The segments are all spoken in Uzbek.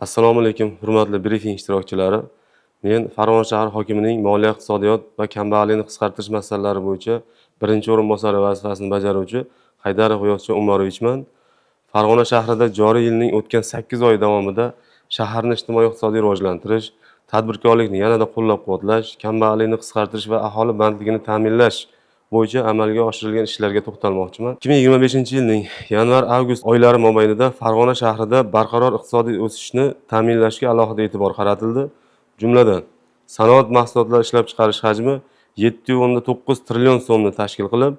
Assalomu alaykum, hurmatli brifing ishtirokchilari. Men Farg'ona shahar hokimining moliya, iqtisodiyot va kambag'allikni qisqartirish masalalari bo'yicha birinchi o'rinbosari vazifasini bajaruvchi Haydarov G'iyosjon Umarovichman. Farg'ona shahrida joriy yilning o'tgan 8 oy davomida shaharni ijtimoiy-iqtisodiy rivojlantirish, tadbirkorlikni yanada qo'llab-quvvatlash, kambag'allikni qisqartirish va aholi bandligini ta'minlash bo'yicha amalga oshirilgan ishlarga to'xtalmoqchiman. 2025-yilning yanvar-avgust oylari mobaynida Farg'ona shahrida barqaror iqtisodiy o'sishni ta'minlashga alohida e'tibor qaratildi. Jumladan, sanoat mahsulotlari ishlab chiqarish hajmi 7,9 trillion so'mni tashkil qilib,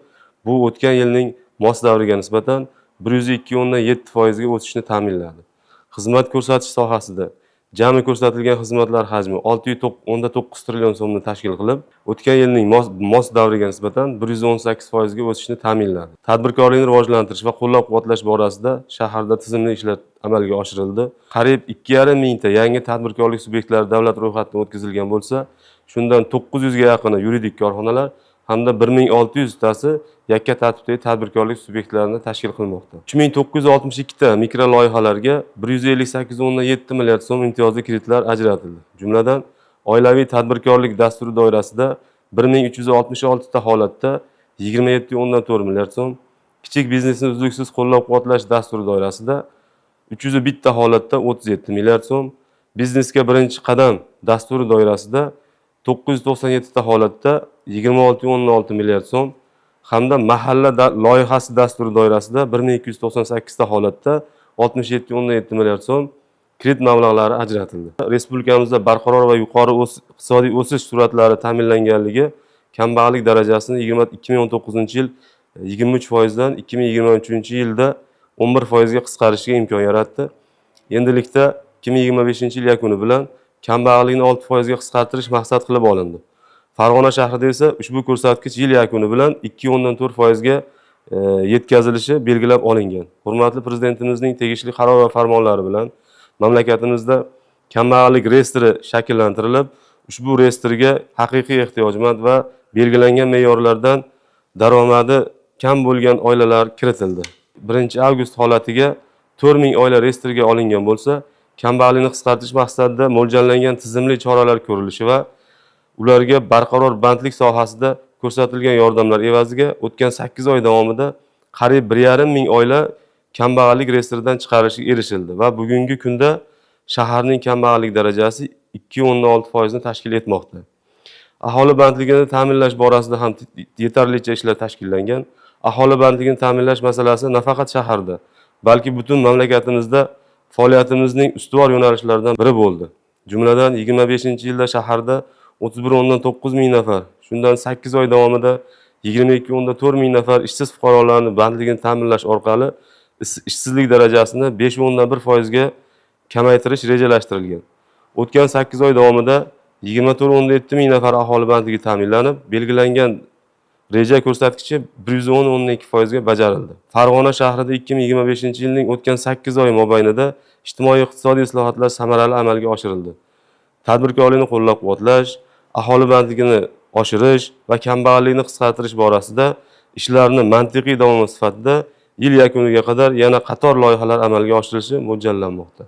bu o'tgan yilning mos davriga nisbatan 102,7% ga o'sishni ta'minladi. Xizmat ko'rsatish sohasida jami ko'rsatilgan xizmatlar hajmi 6,9 trillion so'mni tashkil qilib, o'tgan yilning mos davriga nisbatan 118% ga o'sishni ta'minladi. Tadbirkorlikni rivojlantirish va qo'llab-quvvatlash borasida shaharda tizimli ishlar amalga oshirildi. Qariyb 2,5 mingta yangi tadbirkorlik subyektlari davlat ro'yxatidan o'tkazilgan bo'lsa, shundan 900 ga yaqini yuridik korxonalar hamda 1600 tasi yakka tartibdagi tadbirkorlik subyektlarini tashkil qilmoqda. 3962 ta mikro loyihalarga 158,7 milliard so'm imtiyozli kreditlar ajratildi. Jumladan, oilaviy tadbirkorlik dasturi doirasida 1366 ta holatda 27,4 milliard so'm, kichik biznesni uzluksiz qo'llab-quvvatlash dasturi doirasida 301 ta holatda 37 milliard so'm, biznesga birinchi qadam dasturi doirasida 997 ta holatda 26,6 milliard so'm hamda mahalla loyihasi dasturi doirasida 1298 ta holatda 67,7 milliard so'm kredit mablag'lari ajratildi. Respublikamizda barqaror va yuqori iqtisodiy o'sish sur'atlari ta'minlanganligi kambag'allik darajasini 2019-yil 23% dan 2023-yilda 11% ga qisqarishiga imkon yaratdi. Endilikda 2025-yil yakuni bilan kambag'allikni 6% ga qisqartirish maqsad qilib olindi. Farg'ona shahrida esa ushbu ko'rsatkich yil yakuni bilan 2,4% ga yetkazilishi belgilab olingan. Hurmatli Prezidentimizning tegishli qaror va farmonlari bilan mamlakatimizda kambag'allik reyestri shakllantirilib, ushbu reyestrga haqiqiy ehtiyojmand va belgilangan me'yorlardan daromadi kam bo'lgan oilalar kiritildi. 1-avgust holatiga 4000 oila reyestrga olingan bo'lsa, kambag'allikni qisqartirish maqsadida mo'ljallangan tizimli choralar ko'rilishi va ularga barqaror bandlik sohasida ko'rsatilgan yordamlar evaziga o'tgan 8 oy davomida qariyb 1,5 ming oila kambag'allik reyestridan chiqarishga erishildi va bugungi kunda shaharning kambag'allik darajasi 2,6% ni tashkil etmoqda. Aholi bandligini ta'minlash borasida ham yetarlicha ishlar tashkillangan. Aholi bandligini ta'minlash masalasi nafaqat shaharda, balki butun mamlakatimizda faoliyatimizning ustuvor yo'nalishlaridan biri bo'ldi. Jumladan, 25-yilda shaharda 31,9 ming nafar, shundan 8 oy davomida 22,4 ming nafar ishsiz fuqarolarni bandligini ta'minlash orqali ishsizlik darajasini 5,1% ga kamaytirish rejalashtirilgan. O'tgan 8 oy davomida 24,7 ming nafar aholi bandligi ta'minlanib, belgilangan reja ko'rsatkichi 110,2% ga bajarildi. Farg'ona shahrida 2025-yilning o'tgan 8 oy mobaynida ijtimoiy-iqtisodiy islohotlar samarali amalga oshirildi. Tadbirkorlikni qo'llab-quvvatlash, aholi bandligini oshirish va kambag'allikni qisqartirish borasida ishlarni mantiqiy davomi sifatida yil yakuniga qadar yana qator loyihalar amalga oshirilishi mo'ljallanmoqda.